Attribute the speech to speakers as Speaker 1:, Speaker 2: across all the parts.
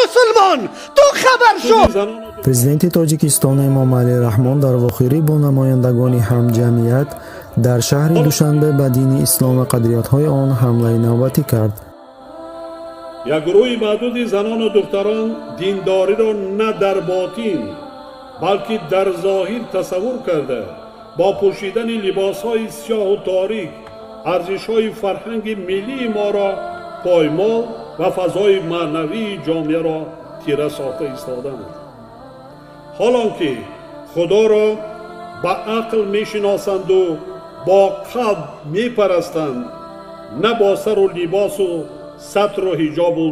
Speaker 1: Мусулмон, ту хабар шو.
Speaker 2: Президенти Тоҷикистон Эмомалӣ Раҳмон дар вохӯрӣ бо намояндагони ҳамҷамъият дар шаҳри Душанбе ба дини ислом ва қадриятҳои он ҳамлаи навбатӣ кард.
Speaker 3: Як гурӯҳи маъдуди занону духтарон диндориро на дар ботин, балки дар зоҳир тасаввур карда, бо пӯшидани либосҳои сиёҳу торик арзишҳои фарҳанги миллии моро поймол ва фазои маънавии ҷомеаро тира сохта истоданд. Ҳолон ки Худоро ба ақл мешиносанду бо қалб мепарастанд, на бо сару либосу сатру ҳиҷобу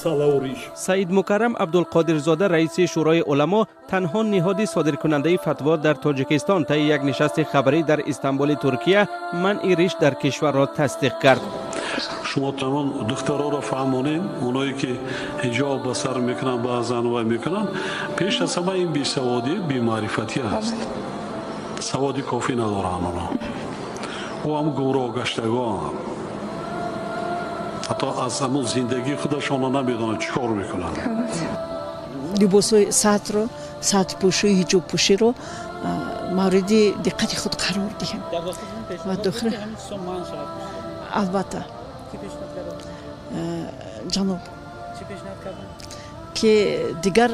Speaker 3: салаву риш.
Speaker 4: Саид Мукаррам Абдулқодирзода, раиси Шӯрои уламо, танҳо ниҳоди содиркунандаи фатво дар Тоҷикистон, таи як нишасти хабарӣ дар Истанбули Туркия манъи риш дар кишварро тасдиқ кард.
Speaker 3: Шумо тамом духтароро фаҳмонем, оное ки ҳиҷоб ба сар мекунанд, баъзан вай мекунанд, пеш аз ҳама ин бесаводӣ, бемаърифатӣ аст. Саводи кофӣ надоранд онҳо. Ӯ ҳам гумроҳ гаштагон, ҳатто аз ҳамон зиндагии худашонро намедонанд, чӣ кор мекунанд.
Speaker 5: Либосҳои сатрро, сатрпӯшӣ, ҳиҷобпӯширо мавриди диққати худ қарор диҳем ва дохили, албатта, ҷаноб, ки дигар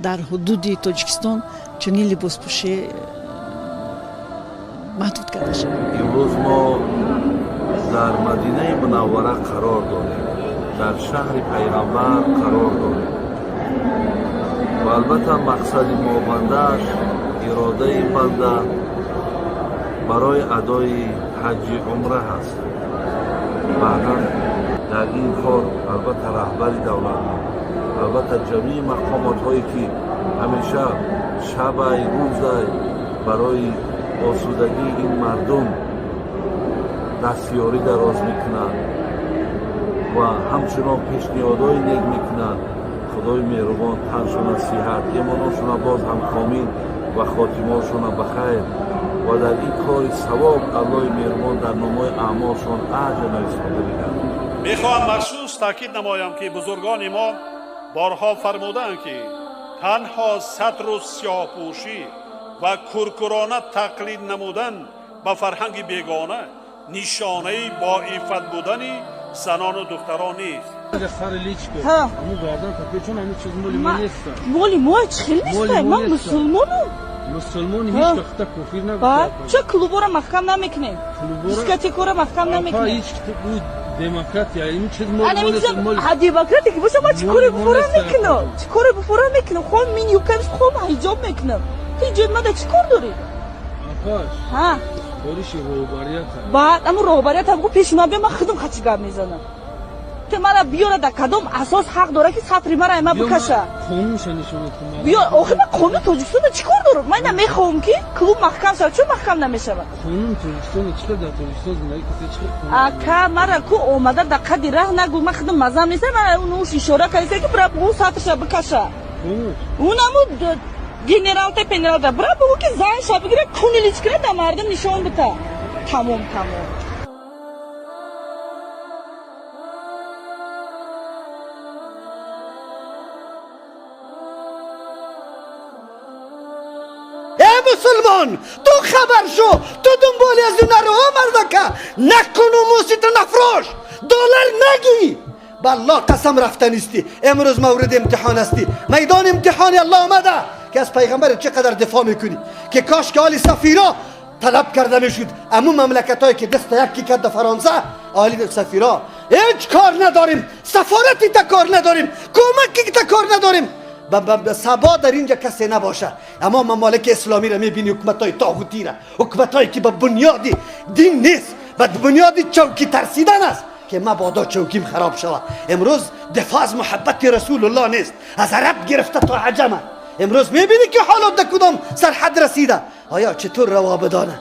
Speaker 5: дар ҳудуди Тоҷикистон чунин либоспӯшӣ маҳдуд карда шавад.
Speaker 6: Имрӯз мо дар Мадинаи Мунаввара қарор дорем, дар шаҳри Пайғамбар қарор дорем ва албатта мақсади мо, бандааш, иродаи банда барои адои ҳаҷҷи умра ҳаст. Баъдан дар ин кор албатта раҳбари давлат, албатта ҷамъии мақомотҳое ки ҳамеша шабай рӯзай барои осудагии ин мардум дастёрӣ дароз мекунанд ва ҳамчунон пешниҳодҳои нек мекунанд, Худои меҳрубон таншона сиҳат, имоношона боз ҳам комил ва хотимаошона ба хайр ва дар ин кори савоб Аллоҳи меҳрубон дар номои аъмолшон аҷр нависонда бигардонад.
Speaker 3: Мехоҳам махсус таъкид намоям, ки бузургони мо борҳо фармудаанд, ки танҳо сатру сиёҳпӯшӣ ва куркурона тақлид намудан ба фарҳанги бегона нишонаи боиффат будани занону духтарон нест.
Speaker 7: Моли мо чӣ хел нест? Ман мусулмонам.
Speaker 8: Мусулмон ҳеҷ вақта кофир набуд.
Speaker 7: Ча клубора маҳкам намекунем, дискотекора маҳкам намекунем?
Speaker 8: Демократия ин чиз.
Speaker 7: Демократия ки боша, ман чӣ коре буфора мекунам? Чӣ коре буфора мекунам? Хом мин юбкамиш, хом ҳиҷоб мекунам. Ту ҳиҷоби мада чӣ кор дорӣ?
Speaker 8: Ҳа, кориши роҳбарият.
Speaker 7: Баъд аму роҳбарият ҳам пеши ман бия, ман худам хачи гап мезанам. Ту мара биёра, дар кадом асос ҳақ дора, ки сатри мара ма бикаша?
Speaker 8: Қонунша нишонат.
Speaker 7: Биё, охир ман қонуни Тоҷикистонро чӣ кор дорам? Ман ина мехоҳам, ки клуб маҳкам шавад. Чун маҳкам намешавад?
Speaker 8: Қонуни Тоҷикистон чӣ дар Тоҷикистон зиндагӣ касе чӣ?
Speaker 7: Ака, мара ку омада дар қади раҳ нагӯ. Ман худам мазам нест. Ман уш ишора кардиса, ки бира ӯ сатрша бикаша. Унаму генералта, пенералта бира бугӯ, ки занша бигира, куни личкира дар мардум нишон бита. Тамом, тамом.
Speaker 1: Э мусулмон, ту хабар шо, ту дунболи аз наро, мардака накуну, мусита нафрош, доллар нагӣ. Ба Аллоҳ қасам, рафтанистӣ. Имрӯз мавриди имтиҳон ҳастӣ. Майдони имтиҳони Аллоҳ омада, ки аз пайғамбар чӣ қадар дифоъ мекунӣ, ки кош ки оли сафиро талаб карда мешуд. Аму мамлакатҳое ки даста якки карда Фаронса, оли сафиро ҳеҷ кор надорем, сафорати та кор надорем, кӯмаки та кор надорем. Сабо дар инҷа касе набоша. Аммо мамолики исломиро мебини, ҳукуматҳои тоғутира, ҳукуматҳое ки ба бунёди дин нест, ба бунёди чавки тарсидан аст, ки мабодо чавким хароб шавад. Имрӯз дифоъ аз муҳаббати Расулуллоҳ нест, аз араб гирифта то аҷама. Имрӯз мебинӣ, ки ҳолот дар кудом сарҳад расида. Оё чатур раво бидонад,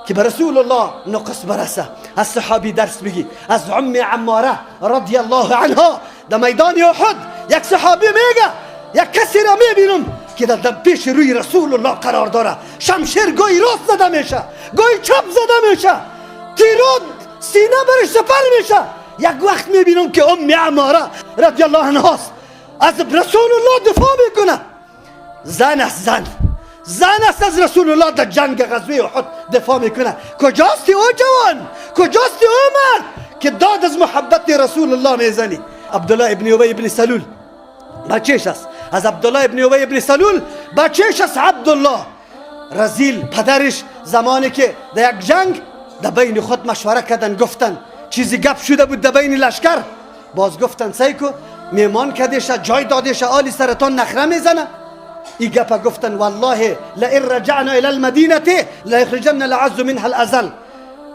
Speaker 1: ки ба Расулуллоҳ нуқс бараса? Аз саҳобӣ дарс бигӣ, аз Умми Аммора радиаллоҳу анҳо. Дар майдони Уҳуд як саҳобӣ мега: як касеро мебинам, ки дар пеши рӯи Расулуллоҳ қарор дорад, шамшер гоҳи рост зада меша, гоҳи чап зада меша, тирот сина бараш сапар меша. Як вақт мебинам, ки Умми Аммора радиаллоҳу анҳост. از رسول الله دفاع میکنه. زن است، زن، زن است، از رسول الله در جنگ غزوه احد دفاع میکنه. کجاستی او جوان؟ کجاستی او مرد که داد از محبت رسول الله میزنی؟ عبدالله ابن ابی ابن سلول بچهش است. از عبدالله ابن ابی ابن سلول بچهش است عبدالله رزیل. پدرش زمانی که در یک جنگ در بین خود مشوره کردن، گفتن چیزی گپ شده بود در بین لشکر، باز گفتن سیکو میمان کدیشه، جای دادیشه، آلی سرطان نخره میزنه. این گپ گفتن والله لئن رجعنا الى المدینه لیخرجن العز منها الازل.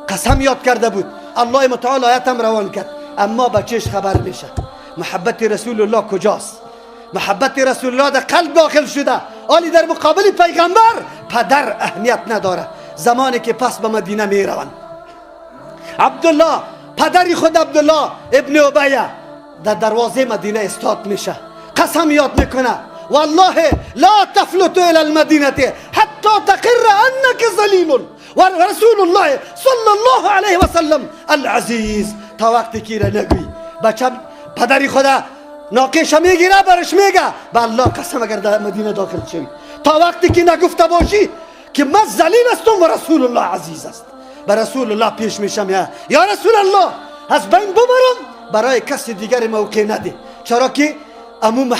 Speaker 1: قسم یاد کرده بود. الله متعال آیت هم روان کرد، اما بچهش خبر میشه. محبت رسول الله کجاست؟ محبت رسول الله در قلب داخل شده. آلی در مقابل پیغمبر پدر اهمیت نداره. زمانی که پس به مدینه میروند، عبدالله پدر خود عبدالله ابن ابیه در دروازه مدینه استاد میشه، قسم یاد میکنه والله لا تفلت الى المدینه حتی تقر انك ذلیل و رسول الله صلی الله علیه و سلم العزیز. تا وقتی که را نگویی بچه پدری خدا ناقش میگیره، برش میگه به الله قسم اگر در مدینه داخل شوی تا وقتی که نگفته باشی که من ذلیل هستم و رسول الله عزیز است، به رسول الله پیش میشم، یا رسول الله از بین ببرم، برای کسی دیگر موقع نده. چرا که امو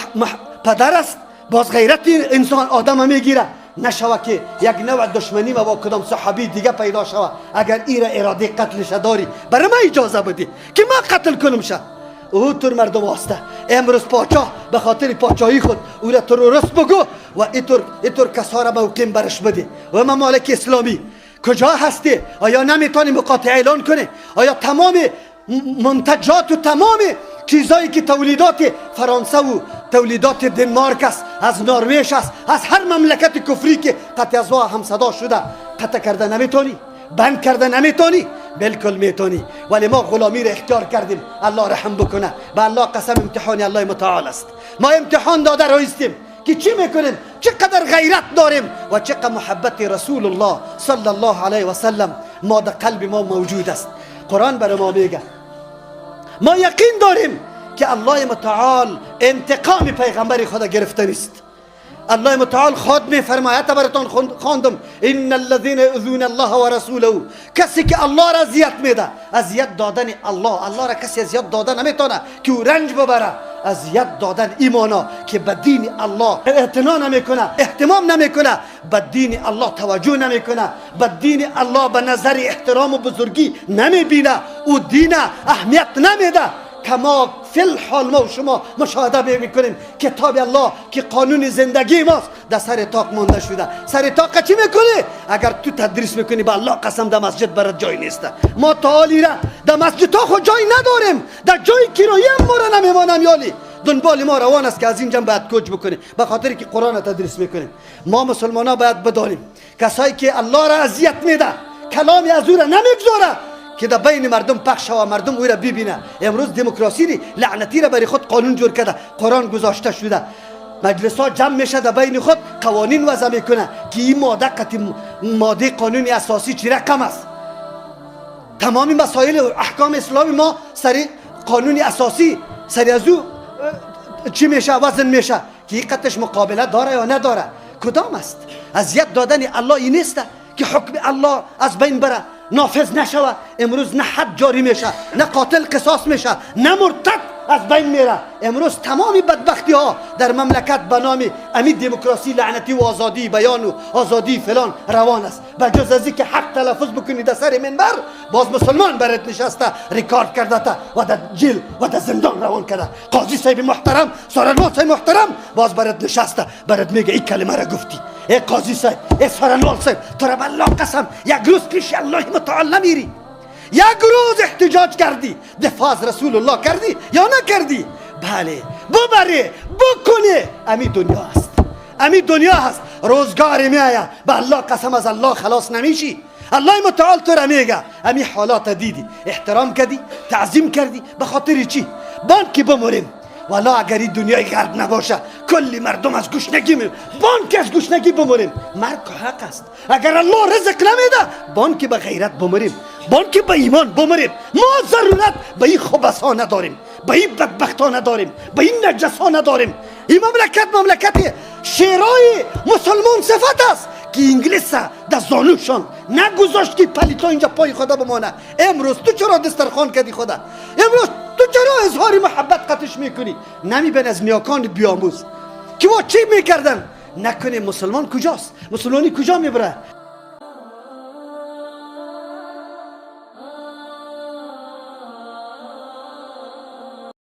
Speaker 1: پدر است، باز غیرت انسان آدم میگیره، نشوه که یک نوع دشمنی ما با کدام صحابی دیگه پیدا شوه. اگر ایره اراده قتلش داری برای ما اجازه بدی که ما قتل کنم شه. او تر مردم واسطه امروز پاچاه به خاطر پاچاهی خود او را تروریست بگو و ایتور کسا را موقع برش بده. و ممالک اسلامی کجا هستی؟ آیا نمیتونی مقاطعه اعلان کنی؟ آیا تمام منتجات و تمام چیزایی که تولیدات فرانسه و تولیدات دنمارک است، از نروژ است، از هر مملکت کفری که قطع از هم صدا شده، قطع کرده نمیتونی؟ بند کرده نمیتونی؟ بالکل میتونی. ولی ما غلامی را اختیار کردیم. الله رحم بکنه. به الله قسم امتحان الله متعال است. ما امتحان داده رایستیم که چی میکنیم، چقدر غیرت داریم و چقدر محبت رسول الله صلی الله علیه و سلم ما در قلب ما موجود است. قرآن برای ما میگه ما یقین داریم که الله متعال انتقام پیغمبر خدا گرفته نیست. الله متعال خود میفرماید، براتون خواندم ان الذين یؤذون الله ورسوله، کسی که الله را اذیت میده، اذیت دادن الله، الله را کسی اذیت داده نمیتونه که او رنج ببره. اذیت دادن ایمانا که به دین الله اعتنا نمیکنه، اهتمام نمیکنه، به دین الله توجه نمیکنه، به دین الله به نظر احترام و بزرگی نمیبینه، او دین اهمیت نمیده. کما فی الحال ما و شما مشاهده میکنیم کتاب الله که قانون زندگی ماست در سر تاق مانده شده. سر تاق چی میکنی؟ اگر تو تدریس میکنی به الله قسم در مسجد برات جای نیست. ما تعالی را در مسجد خود جای نداریم، در جای کرایه هم ما را نمیمانم. یالی دنبال ما روان است که از اینجا باید کوچ بکنیم به خاطر که قرآن تدریس میکنیم. ما مسلمان ها باید بدانیم کسایی که الله را اذیت میده، کلامی از او را نمیگذاره که در بین مردم پخش و مردم او را ببینه. امروز دموکراسی لعنتی را برای خود قانون جور کرده، قرآن گذاشته شده، مجلس ها جمع میشه در بین خود قوانین وضع میکنه که این ماده قطع ماده قانون اساسی چی رقم است. تمام مسائل احکام اسلامی ما سر قانون اساسی سر از او چی میشه وزن میشه که این قطعش مقابله داره یا نداره. کدام است؟ اذیت دادن الله این نیست که حکم الله از بین بره، نافذ نشوه. امروز نه حد جاری میشه، نه قاتل قصاص میشه، نه مرتد از بین میره. امروز تمام بدبختی ها در مملکت به نام امی دموکراسی لعنتی و آزادی بیان و آزادی فلان روان است. بجز از اینکه حق تلفظ بکنی در سر منبر، باز مسلمان برات نشسته ریکارد کرده تا و در جیل و در زندان روان کرده. قاضی صاحب محترم، سارنوال صاحب محترم باز برات نشسته برات میگه این کلمه را گفتی. ای قاضی صاحب، ای سارنوال صاحب، تو را بالله قسم یک روز پیش الله متعال نمیری. یک روز احتجاج کردی، دفاع از رسول الله کردی یا نکردی؟ بله، ببری بکنی. امی دنیا است، امی دنیا هست. روزگار میآید به الله قسم از الله خلاص نمیشی. الله متعال تو را میگه امی حالات دیدی، احترام کردی، تعظیم کردی، به خاطر چی؟ بانکی بموریم. والا اگر این دنیای غرب نباشه کلی مردم از گشنگی می بانک از گشنگی بموریم. مرگ حق است. اگر الله رزق نمیده بانک به غیرت بموریم، بانک به ایمان بموریم. ما ضرورت به این خبث ها نداریم. به این بدبختا نداریم، به این نجسا نداریم. این مملکت مملکت شیرای مسلمان صفت است که انگلیس در زانوشان نگذاشت که پلیتا اینجا پای خدا بمانه. امروز تو چرا دسترخوان کردی خدا؟ امروز تو چرا اظهار محبت قطش میکنی؟ نمیبین از نیاکان بیاموز که وا چی میکردن؟ نکنه مسلمان کجاست؟ مسلمانی کجا میبره؟